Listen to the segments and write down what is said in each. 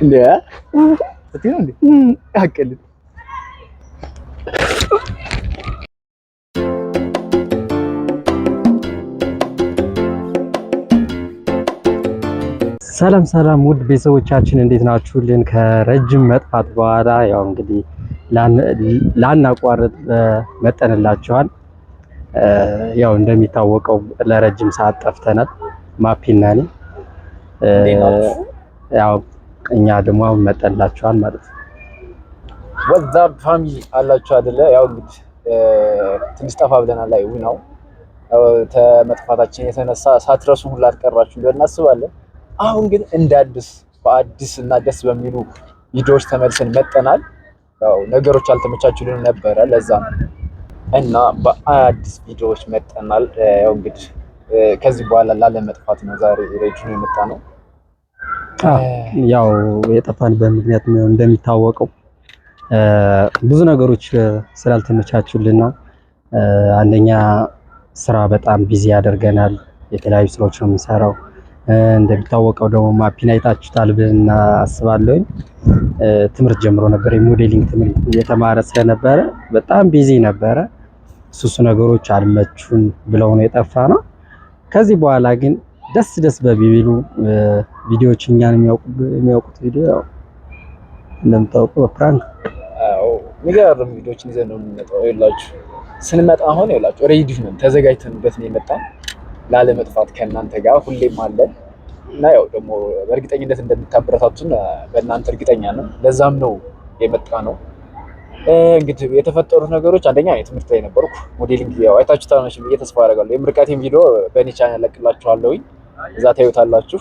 እንዴ ነው እንዴ? አቀልድ። ሰላም ሰላም፣ ውድ ቤተሰቦቻችን እንዴት ናችሁልን? ከረጅም መጥፋት በኋላ ያው እንግዲህ ላናቋርጥ መጠንላችኋል። ያው እንደሚታወቀው ለረጅም ሰዓት ጠፍተናል። ማፒና እኔ ያው እኛ ደግሞ አሁን መጠንላችኋል ማለት ነው። What's up family አላችሁ አይደለ? ያው እንግዲህ ትንሽ ጠፋ ብለናል። ላይ ነው ተመጥፋታችን የተነሳ ሳትረሱ ሁላ አልቀራችሁ ብለን እናስባለን። አሁን ግን እንደ አዲስ በአዲስ እና ደስ በሚሉ ቪዲዮዎች ተመልሰን መጠናል። ያው ነገሮች አልተመቻቹልንም ነበረ፣ ለዛ ነው እና በአዲስ ቪዲዮዎች መጠናል። ያው እንግዲህ ከዚህ በኋላ ላለመጥፋት ነው ዛሬ ready ነው የመጣ ነው። ያው የጠፋንበት ምክንያት እንደሚታወቀው ብዙ ነገሮች ስላልተመቻቹልን ነው። አንደኛ ስራ በጣም busy ያደርገናል። የተለያዩ ስራዎች ነው የምንሰራው። እንደሚታወቀው ደግሞ ማፒን አይታችሁታል ብለን አስባለሁኝ። ትምህርት ጀምሮ ነበር፣ የ modeling ትምህርት እየተማረ ስለነበረ በጣም busy ነበረ። እሱ ነገሮች አልመቹን ብለው ነው የጠፋ ነው። ከዚህ በኋላ ግን ደስ ደስ በሚሉ ቪዲዮዎች እኛን የሚያውቁት ቪዲዮ ያው እንደምታውቁ በ prank አዎ፣ የሚገርም ቪዲዮዎችን ይዘን ነው የምንመጣው። ይኸውላችሁ ስንመጣ አሁን ይኸውላችሁ ready ነን፣ ተዘጋጅተንበት ነው የመጣን ላለመጥፋት ከእናንተ ጋር ሁሌም አለን እና ያው ደግሞ በእርግጠኝነት እንደምታበረታቱን በእናንተ እርግጠኛ ነን። ለዛም ነው የመጣ ነው። እንግዲህ የተፈጠሩት ነገሮች አንደኛ የትምህርት ላይ ነበርኩ። modeling ያው አይታችሁታል መቼም ብዬ ተስፋ አደርጋለሁ። የምርቃቴን ቪዲዮ በእኔ ቻናል ለቅላችኋለሁኝ፣ እዛ ታዩታላችሁ።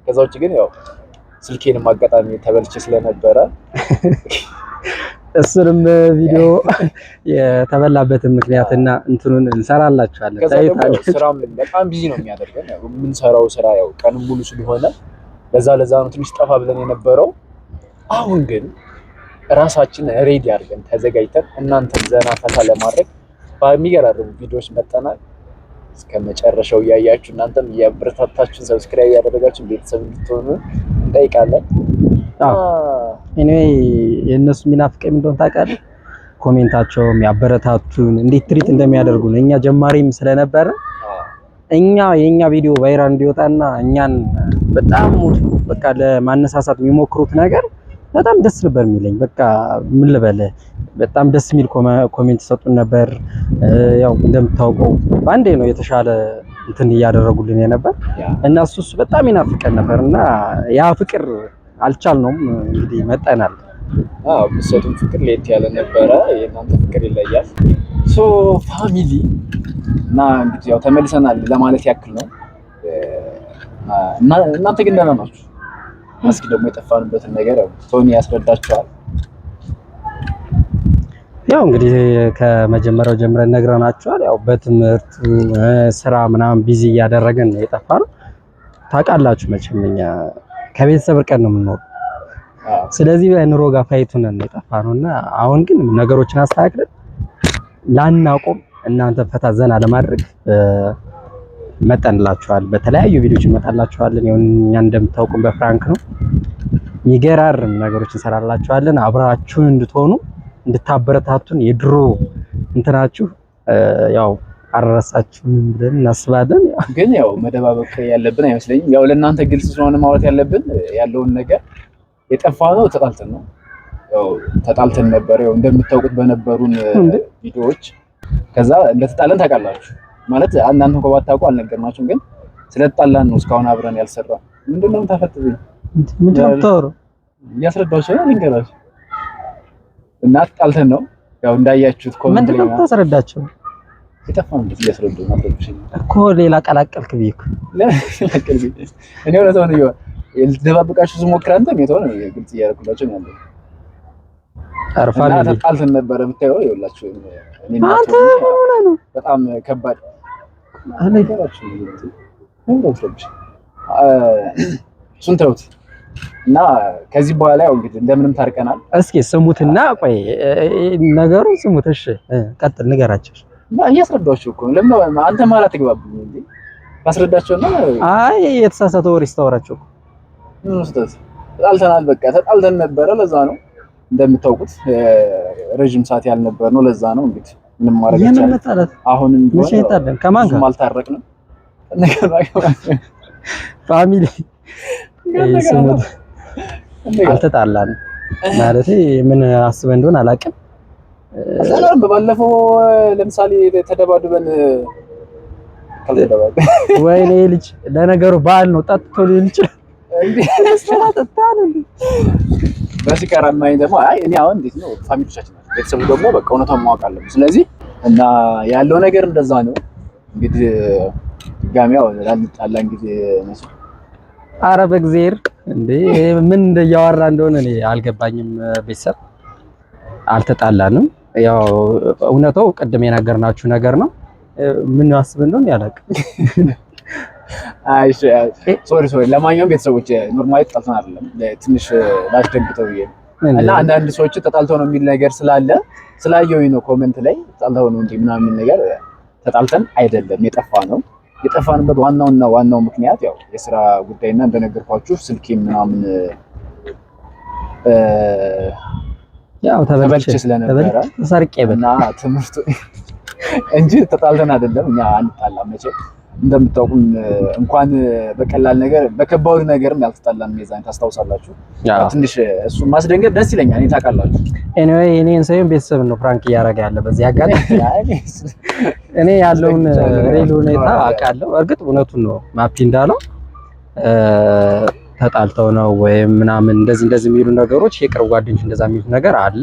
ከዛ ውጭ ግን ያው ስልኬንም አጋጣሚ ተበልቼ ስለነበረ እሱንም ቪዲዮ የተበላበትን ምክንያትና እንትኑን እንሰራላችኋለን። ከዛ ደግሞ ስራም በጣም busy ነው የሚያደርገን የምንሰራው ስራ ያው ቀን ሙሉ ስለሆነ ለዛ ለዛ ነው ትንሽ ጠፋ ብለን የነበረው። አሁን ግን ራሳችን ready አድርገን ተዘጋጅተን እናንተን ዘና ፈታ ለማድረግ በሚገራርሙ ቪዲዮዎች መጠናል። እስከ መጨረሻው እያያችሁ እናንተም እያበረታታችሁን subscribe እያደረጋችሁ ቤተሰብ እንድትሆኑ እንጠይቃለን። እኔ የእነሱ የሚናፍቀኝ እንደሆነ ታውቃለህ። comment ኣቸው የሚያበረታቱን እንዴት treat እንደሚያደርጉን እኛ ጀማሪም ስለነበረ እኛ የኛ ቪዲዮ viral እንዲወጣና እኛን በጣም በቃ ለማነሳሳት የሚሞክሩት ነገር በጣም ደስ ነበር የሚለኝ። በቃ ምን ልበልህ፣ በጣም ደስ የሚል comment ሰጡን ነበር። ያው እንደምታውቀው በአንዴ ነው የተሻለ እንትን እያደረጉልን የነበር እና እሱ እሱ በጣም ይናፍቀን ነበር እና ያ ፍቅር አልቻልነውም። እንግዲህ መጠናል። አዎ የምትሰጡን ፍቅር ለየት ያለ ነበረ። የእናንተ ፍቅር ይለያል። So family እና እንግዲህ ያው ተመልሰናል ለማለት ያክል ነው። እናንተ ግን ደህና ናችሁ? እስኪ ደግሞ የጠፋንበትን ነገር ያው ቶኒ ያስረዳችኋል። ያው እንግዲህ ከመጀመሪያው ጀምረን ነግረናችኋል። ያው በትምህርት ስራ ምናምን busy እያደረገን ነው የጠፋነው። ታውቃላችሁ መቼም እኛ ከቤተሰብ ርቀን ነው የምንኖረው። ስለዚህ በኑሮ ጋር fight ኡን ነው የጠፋነው እና አሁን ግን ነገሮችን አስተካክለን ላናቆም እናንተ ፈታ ዘና ለማድረግ መጠንላችኋል። በተለያዩ ቪዲዮዎች እንመጣላችኋለን። ያው እኛ እንደምታውቁን በ prank ነው የሚገራርም ነገሮች እንሰራላችኋለን። አብራችሁን እንድትሆኑ እንድታበረታቱን የድሮ እንትናችሁ ያው አልረሳችሁም ብለን እናስባለን። ግን ያው መደባበቅ ያለብን አይመስለኝም። ያው ለእናንተ ግልጽ ስለሆነ ማውራት ያለብን ያለውን ነገር የጠፋ ነው ተጣልተን ነው ያው ተጣልተን ነበር። ያው እንደምታውቁት በነበሩን ቪዲዮዎች ከዛ እንደተጣለን ታውቃላችሁ። ማለት እናንተ እንኳን ባታውቁ አልነገርናችሁም፣ ግን ስለተጣላን ነው እስካሁን አብረን ያልሰራን። ምንድን ነው የምታፈጥብኝ? ምንድን ነው የምታወራው? እያስረዳኋቸው ነው ልንገራችሁ። እና ተጣልተን ነው ያው እንዳያችሁት። comment ምንድን ነው የምታስረዳቸው? የጠፋንበት እያስረዱ ነው እኮ ሌላ ቀላቀልክ ብዬሽ እኮ እኔ እውነታውን ልደባብቃችሁ ስሞክር አንተም የተሆነ ግልጽ እያደረኩላቸው ነው ያለው። እና ተጣልተን ነበረ ብታየው፣ ይኸውላችሁ አንተ ምን ሆነህ ነው? በጣም ከባድ እሱን ተውት እና ከዚህ በኋላ ያው እንግዲህ እንደምንም ታርቀናል። እስኪ ስሙትና ቆይ ነገሩን ስሙት። እሺ ቀጥል፣ ንገራቸው። እና እያስረዳኋቸው እኮ ነው። ለምን አንተ ማለት አትግባብኝ እንዴ? ታስረዳቸውና አይ የተሳሳተ ወሬ ስታወራቸው እኮ ምን ስህተት ተጣልተናል። በቃ ተጣልተን ነበረ። ለዛ ነው እንደምታውቁት ረዥም ሰዓት ያልነበር ነው። ለዛ ነው እንግዲህ ምንም ማድረግ የምን መጣላት? አሁንም መቼ ይጣላል? ከማን ጋር አልታረቅንም። Family አልተጣላንም ማለት ምን አስበህ እንደሆነ አላውቅም። አልተጣላንም። በባለፈው ለምሳሌ ተደባድበን ወይኔ ልጅ ለነገሩ በዓል ነው ጠጥቶ ሊሆን ይችላል። በሲጋራ ማይን ደግሞ አይ እኔ አሁን እንዴት ነው family ዎቻችን ናቸው። ቤተሰቡ ደግሞ በቃ እውነቷን ማወቅ አለብን። ስለዚህ እና ያለው ነገር እንደዛ ነው። እንግዲህ ድጋሚ ያው ላንጣላን ጊዜ መስሎ አረ በእግዚአብሔር እንዴ ምን እንደያወራ እንደሆነ እኔ አልገባኝም። ቤተሰብ አልተጣላንም። ያው እውነታው ቅድም የነገርናችሁ ነገር ነው። ምን አስብ እንደሆነ ያላቅ አይ sorry sorry። ለማንኛውም ቤተሰቦች normally ተጣልተን አይደለም፣ ትንሽ ላስደንግጠው ብዬ ነው። እና አንዳንድ ሰዎች ተጣልተው ነው የሚል ነገር ስላለ ስላየሁኝ ነው comment ላይ ተጣልተው ነው እንጂ ምናምን ነገር ተጣልተን አይደለም የጠፋ ነው። የጠፋንበት ዋናውና ዋናው ምክንያት ያው የስራ ጉዳይና እንደነገርኳችሁ ስልኬ ምናምን ያው ተበልቼ ስለነበረ ተሰርቄ እና ትምህርቱ እንጂ ተጣልተን አይደለም። እኛ አንጣላም መቼም እንደምታውቁን እንኳን በቀላል ነገር በከባዱ ነገርም ያልተጣላን የዛን ታስታውሳላችሁ። ትንሽ እሱ ማስደንገጥ ደስ ይለኛል። እኔ ታውቃላችሁ። Anyway እኔን ሳይሆን ቤተሰብ ነው prank እያደረገ ያለ በዚህ አጋጣሚ እኔ ያለውን real ሁኔታ አውቃለሁ። እርግጥ እውነቱን ነው ማፒ እንዳለው ተጣልተው ነው ወይም ምናምን እንደዚህ እንደዚህ የሚሉ ነገሮች የቅርብ ጓደኞች እንደዛ የሚሉት ነገር አለ።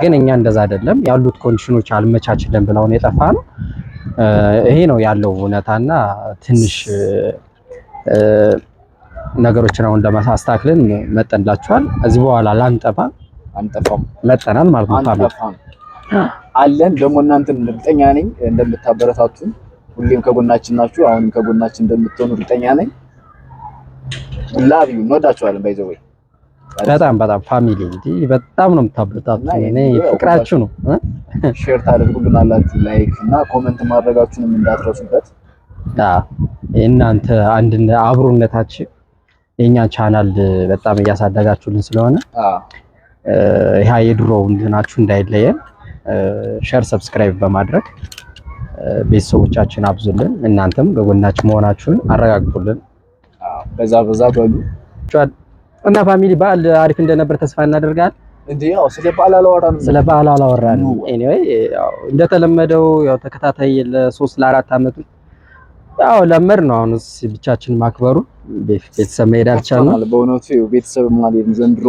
ግን እኛ እንደዛ አይደለም ያሉት condition ኦች አልመቻችልን ብለው ነው የጠፋ ነው። ይሄ ነው ያለው እውነታና ትንሽ ነገሮችን አሁን ለማስተካከልን መጠንላችኋል። እዚህ በኋላ ላንጠፋ አንጠፋም መጠናል ማለት ነው። አንጠፋም አለን ደግሞ እናንተን እርግጠኛ ነኝ እንደምታበረታቱን፣ ሁሌም ከጎናችን ናችሁ። አሁንም ከጎናችን እንደምትሆኑ እርግጠኛ ነኝ። Love you እንወዳችኋለን። By the way በጣም በጣም family እንዲህ በጣም ነው የምታበረታቱን። እኔ ፍቅራችሁ ነው። Share ታደርጉልናላችሁ፣ like እና comment ማድረጋችሁንም እንዳትረሱበት። አዎ የእናንተ አንድነት አብሮነታችን የኛ ቻናል በጣም እያሳደጋችሁልን ስለሆነ ይሄ የድሮው እንትናችሁ እንዳይለየን share፣ subscribe በማድረግ ቤተሰቦቻችን አብዙልን። እናንተም በጎናችን መሆናችሁን አረጋግጡልን። በዛ በዛ በሉ እና family በዓል አሪፍ እንደነበር ተስፋ እናደርጋለን። እንዴ ያው ስለ በዓል አላወራንም፣ ስለ በዓል አላወራንም። Anyway ያው እንደተለመደው ያው ተከታታይ ለ3 ለ4 ዓመት ያው ለመድ ነው። አሁንስ ብቻችን ማክበሩ ቤተሰብ መሄድ አልቻልንም። በእውነቱ ቤተሰብ ማለት ዘንድሮ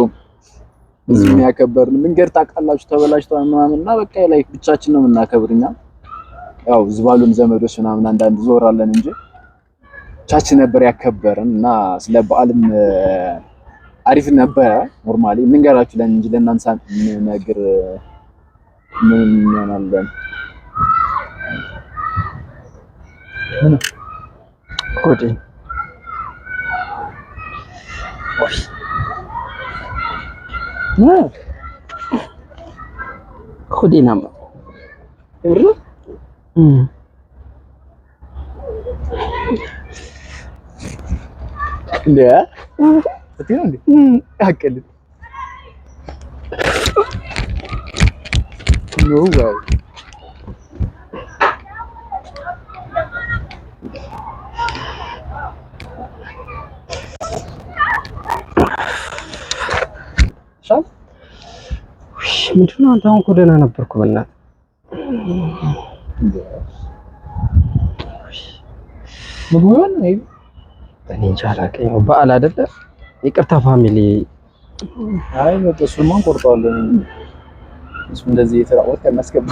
እዚህ የሚያከበርን መንገድ ታውቃላችሁ ተበላሽቷል ምናምን እና በቃ like ብቻችን ነው የምናከብር እኛ። ያው ዝባሉን ዘመዶች ምናምን አንዳንድ ዞራለን እንጂ ብቻችን ነበር ያከበርን እና ስለ በዓልም አሪፍ ነበረ። Normally እንንገራችሁ ለን እንጂ ለእናንተ ሳንነግር ምን እንሆናለን? ምን ሆዴ ሆዴን አመመኝ። እንዴ እንዴ አቀልድ no way ምንድን ነው አንተ? አሁን እኮ ደህና ነበርኩ። በእናትህ እኔ እንጃ አላውቅም። ያው በዓል አይደለ? ይቅርታ family። አይ በቃ እሱንማ እንቆርጠዋለን። እሱ እንደዚህ የተራወጥ ከናስገባ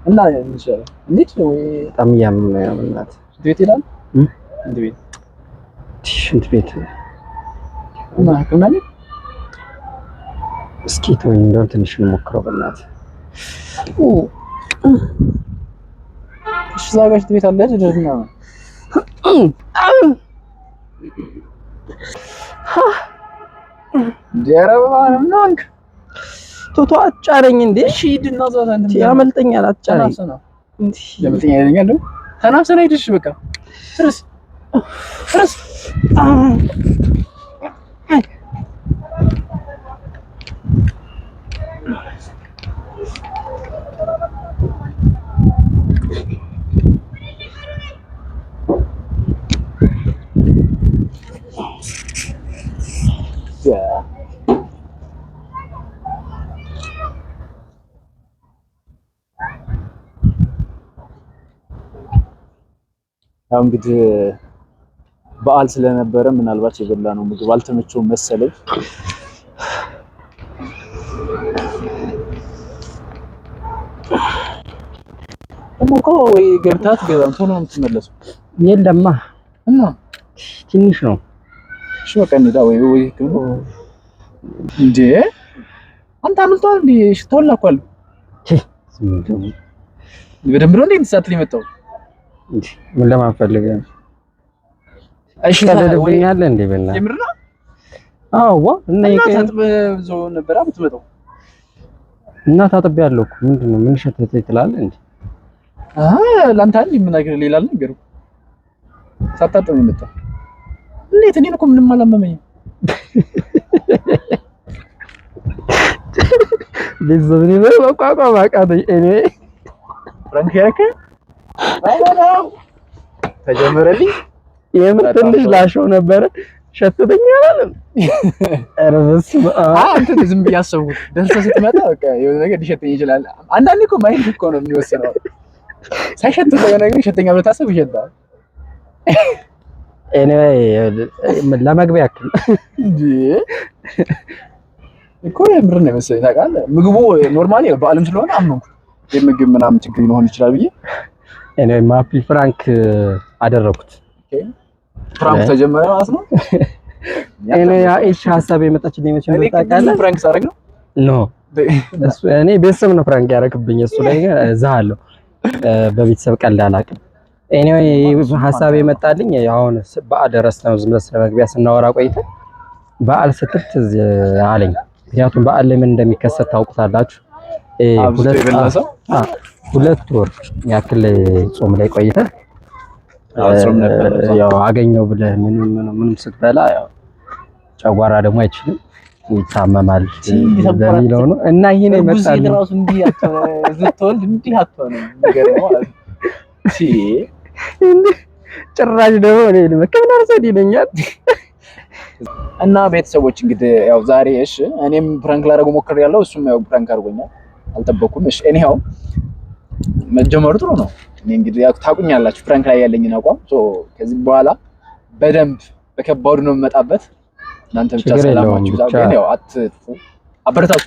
እና እንሻለን። እንዴት ነው? በጣም እያመመኝ ነው። በእናትህ ሽንት ቤት ይላል። ሽንት ቤት ሽንት ቤት እና ሕክምና ቤት እስኪ ተወኝ፣ እንደውም ትንሽ እንሞክረው በእናትህ። እሺ እዛ ጋር ሽንት ቤት አለ አይደል? ነው ቶቶ አጫረኝ እንዴ! እሺ ሂድና እዛ ያመልጠኛል። አጫረኝ ያመልጠኛል። ተናፍሰና ሂድ። እሺ በቃ ትርስ ትርስ። ያው እንግዲህ በዓል ስለነበረ ምናልባት የበላነው ምግብ አልተመቸውም መሰለኝ። ደግሞ እኮ ወይ ገብተህ አትገባም፣ ቶሎ ነው የምትመለሰው። የለማ እና ትንሽ ነው። እሺ በቃ እንሂዳ። ወይ ወይ እንዴ አንተ አምልጧል እንዴ? ሽታውን ላኳል። በደንብ ነው እንዴ እንትን የመጣው? ምን ለማንፈልገ ነው? እሺ ቀልድብኛለህ እንዴ? በእናትህ የምር ነው። አዎ እና ታጥበህ ብዙ ነበር የምትመጣው። እና ታጥቤያለሁ እኮ ምንድን ነው ምን ሸተተኝ ትላለህ እንዴ? አይ ለአንተ አይደል የምናገር ሌላ ነገር ሳታጥብ ነው የመጣው። እንዴት እኔን እኮ ምንም አላመመኝም። ቤተሰብ እኔ መቋቋም አቃተኝ። እኔ prank ያደረከኝ ተጀመረልኝ። የምር ትንሽ ላሸው ነበረ ሸተተኝ አላለም። ኧረ በስመ አብ። አንተ ዝም ብዬ አሰብኩት። ደርሰህ ስትመጣ በቃ የሆነ ነገር ሊሸተኝ ይችላል። አንዳንዴ እኮ mind እኮ ነው የሚወስነው። ሳይሸት የሆነ ነገር ይሸተኛል ብለህ ታስብ ይሸታል። Anyway ለመግቢያ ያክል እንዴ እኮ የምር ነው የመሰለኝ። ታውቃለህ ምግቡ normally በዓልም ስለሆነ አመንኩት። የምግብ ምናምን ችግር ሊሆን ይችላል ብዬ Anyway ማፒ prank አደረኩት። Prank ተጀመረ ማለት ነው። እኔ እሺ ሀሳብ የመጣችልኝ መቼ ነው ታውቃለህ? Prank ሳደርግ ነው No እሱ እኔ ቤተሰብ ነው prank ያደረክብኝ። እሱ ላይ ግን እዛ አለው በቤተሰብ ቀልድ አላውቅም። Anyway ሀሳብ የመጣልኝ አሁን በዓል ረስተነው ዝም ብለን ስለመግቢያ ስናወራ ቆይተን በዓል ስትል ትዝ አለኝ። ምክንያቱም በዓል ላይ ምን እንደሚከሰት ታውቁታላችሁ። 2 ወር ያክል ጾም ላይ ቆይተህ ያው አገኘው ብለህ ምንም ምንም ስትበላ ያው ጨጓራ ደግሞ አይችልም ይታመማል በሚለው ነው። እና ይሄ ነው የመጣልኝ። ራሱ እንዲህ ስትወልድ እንዲህ አትሆንም ነገር ነው ማለት ጭራሽ ደግሞ እኔ ሕክምና ልውሰድ ይለኛል። እና ቤተሰቦች እንግዲህ ያው ዛሬ እሺ፣ እኔም prank ላደርገው ሞክሬያለሁ፣ እሱም ያው prank አድርጎኛል። አልጠበኩም። እሺ anyhow መጀመሩ ጥሩ ነው። እኔ እንግዲህ ያው ታውቁኛላችሁ prank ላይ ያለኝን አቋም። So ከዚህ በኋላ በደንብ በከባዱ ነው የምመጣበት። እናንተ ብቻ ሰላማችሁ ይብዛ። ግን ያው አትጥፉ፣ አበረታቱ።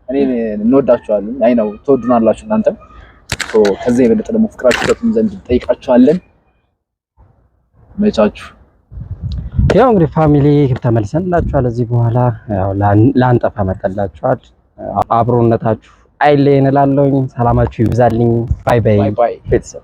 እኔ እንወዳችኋለን። አይ ነው ትወዱናላችሁ እናንተም። So ከዚህ የበለጠ ደግሞ ፍቅራችሁ ሰጡን ዘንድ እንጠይቃችኋለን። መቻችሁ። ያው እንግዲህ family ተመልሰንላችኋል። እዚህ በኋላ ያው ላንጠፋ መጠላችኋል። አብሮነታችሁ አይለየን እላለሁኝ። ሰላማችሁ ይብዛልኝ። Bye bye Bye bye ቤተሰብ።